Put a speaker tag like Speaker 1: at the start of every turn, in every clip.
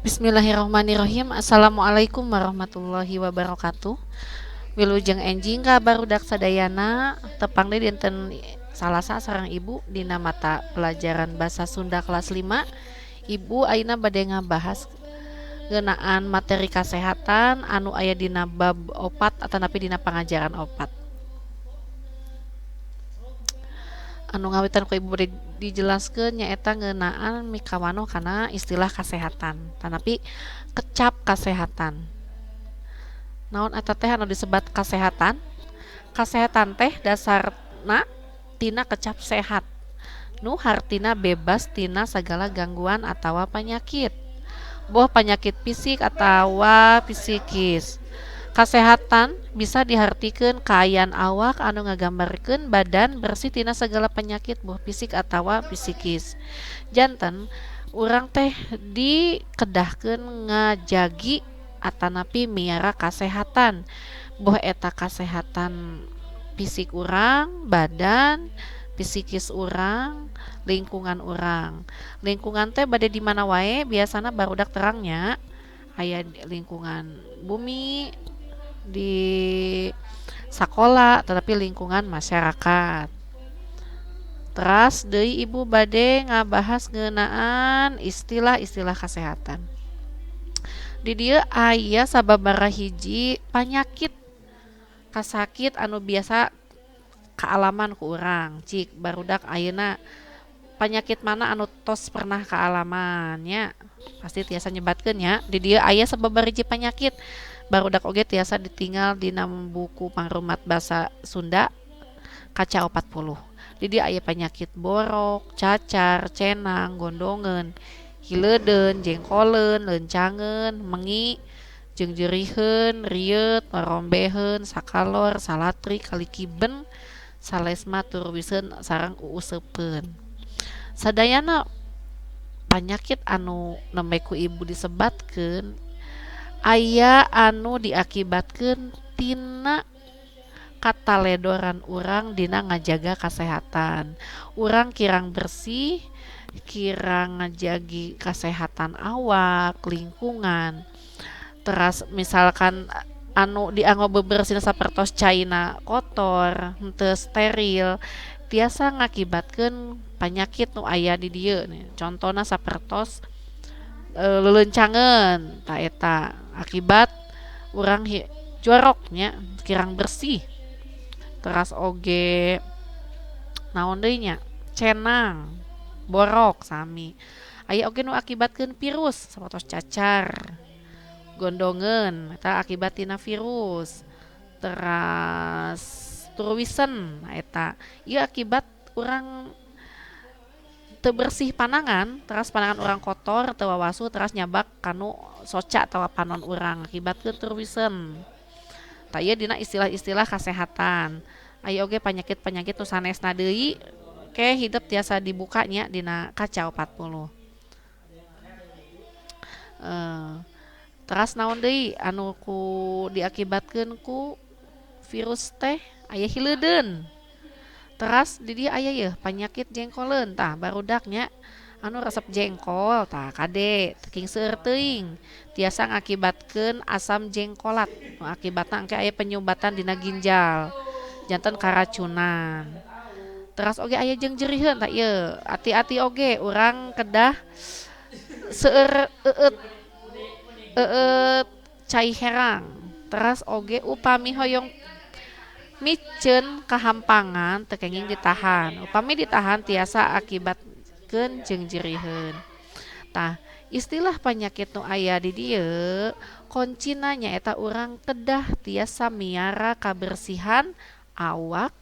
Speaker 1: Bismillahirrahmanirrahim. Assalamualaikum warahmatullahi wabarakatuh. Wilujeng enjing ka barudak sadayana, tepang deui dinten Salasa sareng Ibu dina mata pelajaran Basa Sunda kelas 5. Ibu ayeuna bade ngabahas ngeunaan materi kasehatan anu aya dina bab 4 atanapi dina pangajaran 4. Anu ngawitan ku Ibu bade dijelaskeun nyaeta ngeunaan mikawanoh kana istilah kasehatan tanapi kecap kasehatan. Naon eta teh anu disebat kasehatan? Kasehatan teh dasarna tina kecap sehat, nu hartina bebas tina sagala gangguan atawa panyakit, boh panyakit fisik atawa psikis. Kasehatan bisa dihartikeun kaayaan awak anu ngagambarkeun badan bersih tina sagala panyakit, boh fisik atawa psikis. Janten urang teh dikedahkeun ngajagi atanapi miara kasehatan, boh eta kasehatan fisik urang, badan, psikis urang, lingkungan urang. Lingkungan teh bade di mana wae biasana barudak terangnya aya lingkungan bumi, di sakola, tetapi lingkungan masyarakat. Teras deui Ibu bade ngabahas ngeunaan istilah-istilah kesehatan. Di dieu aya sababaraha hiji panyakit kasakit anu biasa kaalaman ku urang. Cik barudak ayeuna panyakit mana anu tos pernah kaalaman nya? Pasti tiasa nyebatkeun nya. Di dieu aya sababaraha hiji panyakit, barudak oge tiasa ditinggal dina buku Pangrumat Basa Sunda kaca 40. Di dieu aya panyakit borok, cacar, cenang, gondongeun, hileudeun, jengkoleun, leuncangeun, mengi, jeungjeuriheun, rieut, marombeheun, sakalor, salatri, kalikiben, salesma, turwiseun sareng uuseupeun. Sadayana panyakit anu nembe ku Ibu disebatkeun aya anu diakibatkeun tina kataledoran urang dina ngajaga kasehatan. Urang kirang bersih, kirang ngajagi kasehatan awak, lingkungan. Teras misalkan anu dianggo bebersihna sapertos caina kotor, henteu steril, tiasa ngakibatkeun panyakit nu aya di dieu. Contona sapertos leuleuncangeun, tah eta akibat urang jorok nya, kirang bersih. Teras oge naon deui nya, cenang, borok sami. Aya oge nu akibatkeun virus sapertos cacar, gondongeun eta akibat tina virus. Teras turwisen eta ieu akibat urang teu bersih panangan, teras panangan urang kotor teu wawasuh teras nyabak kanu soca atawa panon urang, akibatkeun turwisen. Tah ieu dina istilah-istilah kasehatan. Aya oge panyakit-panyakit nu sanesna deui ke hidep tiasa dibuka nya dina kaca 40. Teras naon deui anu ku diakibatkeun ku virus teh aya hileudeun. Teras di dieu aya yeuh panyakit jengkoleun, tah barudak nya anu resep jengkol tah kade teuking seueur teuing tiasa ngakibatkeun asam jengkolat nu akibatna engke aya penyumbatan dina ginjal janten karacunan. Teras oge aya jeungjeuriheun, tah ieu ati-ati oge urang kedah seueur eueut eueut cai herang. Teras oge upami hoyong miceun kahampangan teu kenging ditahan, upami ditahan tiasa akibatkeun jeungjeuriheun. Tah istilah panyakit nu aya di dieu kuncina nyaeta urang kedah tiasa miara kabersihan awak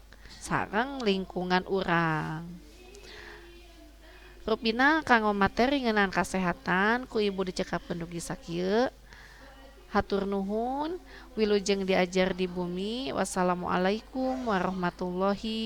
Speaker 1: sareng lingkungan urang. Rupina kanggo materi ngeunaan kasehatan ku Ibu dicekapkeun dugi sakieu. Hatur nuhun, wilujeng diajar di bumi. Wassalamualaikum warahmatullahi.